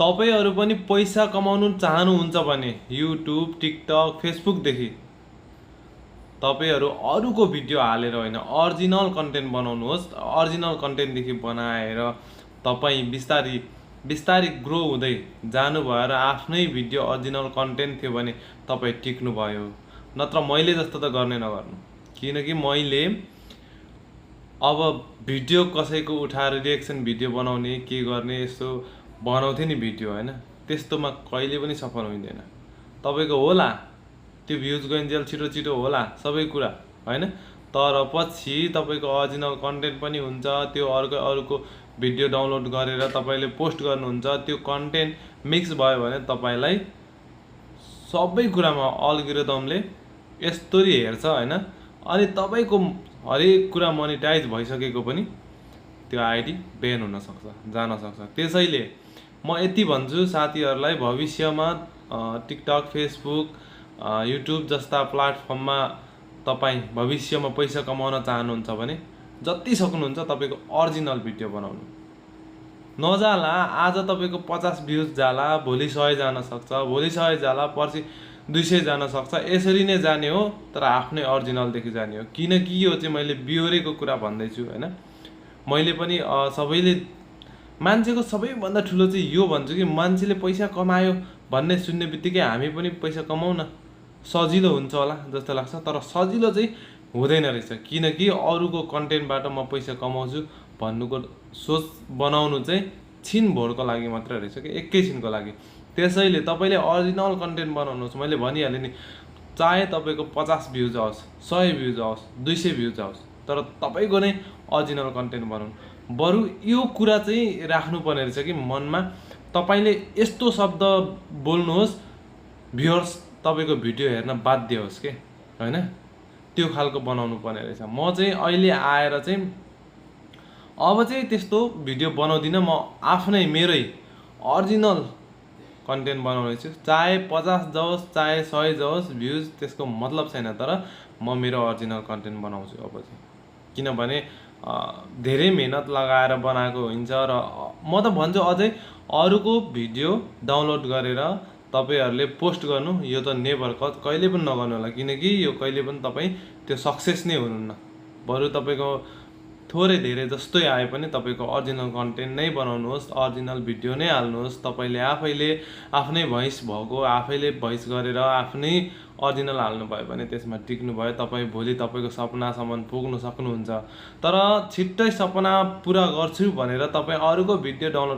तपाईहरु पनि पैसा कमाउनु चाहनुहुन्छ भने युट्युब, टिकटक, फेसबुकदेखि तपाईहरु अरूको भिडियो हालेर होइन ओरिजिनल कन्टेन्ट बनाउनुहोस्। ओरिजिनल कन्टेन्टदेखि बनाएर तपाई बिस्तारी बिस्तारी ग्रो हुँदै जानुभयो र आफ्नै भिडियो ओरिजिनल कन्टेन्ट थियो भने तपाई टिक्नु भयो। नत्र मैले जस्तो त गर्ने नगर्नु। किनकि मैले अब भिडियो कसैको उठाएर रिएक्सन भिडियो बनाउने के गर्ने यस्तो बनाउँथे नि भिडियो हैन, त्यस्तोमा कहिले पनि सफल हुँदैन। तपाईको होला त्यो भ्युज गइन्जेल छिटो छिटो होला सबै कुरा हैन, तर पछि तपाईको ओरिजिनल कन्टेन्ट पनि हुन्छ। त्यो अरूको भिडियो डाउनलोड गरेर तपाईले पोस्ट गर्नुहुन्छ, त्यो कन्टेन्ट मिक्स भयो भने तपाईलाई सबै कुरामा अल्गोरिदमले यस्तोरी हेर्छ हैन, अनि तपाईको हरेक कुरा मोनेटाइज भइसकेको पनि त्यो आईडी ब्यान हुन सक्छ, जान सक्छ। त्यसैले म यति भन्छु साथीहरुलाई, भविष्यमा टिकटक, फेसबुक, युट्युब जस्ता प्लेटफर्ममा तपाई भविष्यमा पैसा कमाउन चाहनुहुन्छ भने जति सक्नुहुन्छ तपाईको ओरिजिनल भिडियो बनाउनु। नजाला आज तपाईको 50 भ्युज जाला, भोलि 100 जान सक्छ, भोलि 100 जाला, पर्सि 200 जान सक्छ। यसरी नै जाने हो, तर आफ्नै ओरिजिनल देखि जाने हो। किनकि यो चाहिँ मैले बिहोरेको कुरा भन्दै छु हैन। मैले पनि सबैले मान्छेको सबैभन्दा ठुलो चाहिँ यो भन्छु कि मान्छेले पैसा कमायो भन्ने सुन्ने बित्तिकै हामी पनि पैसा कमाउन सजिलो हुन्छ होला जस्तो लाग्छ, तर सजिलो चाहिँ हुँदैन रहेछ। किनकि अरूको कन्टेन्टबाट म पैसा कमाउँछु भन्नुको सोच बनाउनु चाहिँ छिनभरको लागि मात्र रहेछ कि एकैछिनको लागि। त्यसैले तपाईले ओरिजिनल कन्टेन्ट बनाउनुहोस्। मैले भनिहालेँ नि, चाहे तपाईको 50 भ्युज आओस्, 100 भ्युज आओस्, 200 भ्युज आओस्, तर तपाईको नै ओरिजिनल कन्टेन्ट बनाउनु। बरु यो कुरा चाहिँ राख्नुपर्ने रहेछ कि मनमा, तपाईले यस्तो शब्द बोल्नुहोस् भ्युअर्स तपाईको भिडियो हेर्न बाध्य होस् के हैन, त्यो खालको बनाउनु पर्ने रहेछ। म चाहिँ अहिले आएर चाहिँ अब चाहिँ त्यस्तो भिडियो बनाउँदिन, म आफ्नै मेरै ओरिजिनल कन्टेन्ट बनाउने छु। चाहे 50 जाओस्, चाहे 100 जाओस् भ्युज, त्यसको मतलब छैन, तर म मेरो ओरिजिनल कन्टेन्ट बनाउँछु अब चाहिँ। किनभने धेरै मेहनत लगाएर बनाएको हुन्छ र म त भन्छु अझै अरूको भिडियो डाउनलोड गरेर तपाईहरुले पोस्ट गर्नु, यो त नेभर कहिले पनि नगर्नु होला। किनकि यो कहिले पनि तपाई त्यो सक्सेस नै हुनुहुन्न। बरु तपाईको थोरै धेरै जस्तै आए पनि तपाईको ओरिजिनल कन्टेन्ट नै बनाउनुहोस्, ओरिजिनल भिडियो नै हाल्नुहोस्। तपाईले आफैले आफ्नै भोइस भएको आफैले भोइस गरेर आफ्नै ओरिजिनल हाल्नु भयो भने त्यसमा टिक्नु भयो, तपाई भोलि तपाईको सपनासम्म पुग्न सक्नुहुन्छ। तर छिट्टै सपना पूरा गर्छु भनेर तपाई अरूको भिडियो डाउनलोड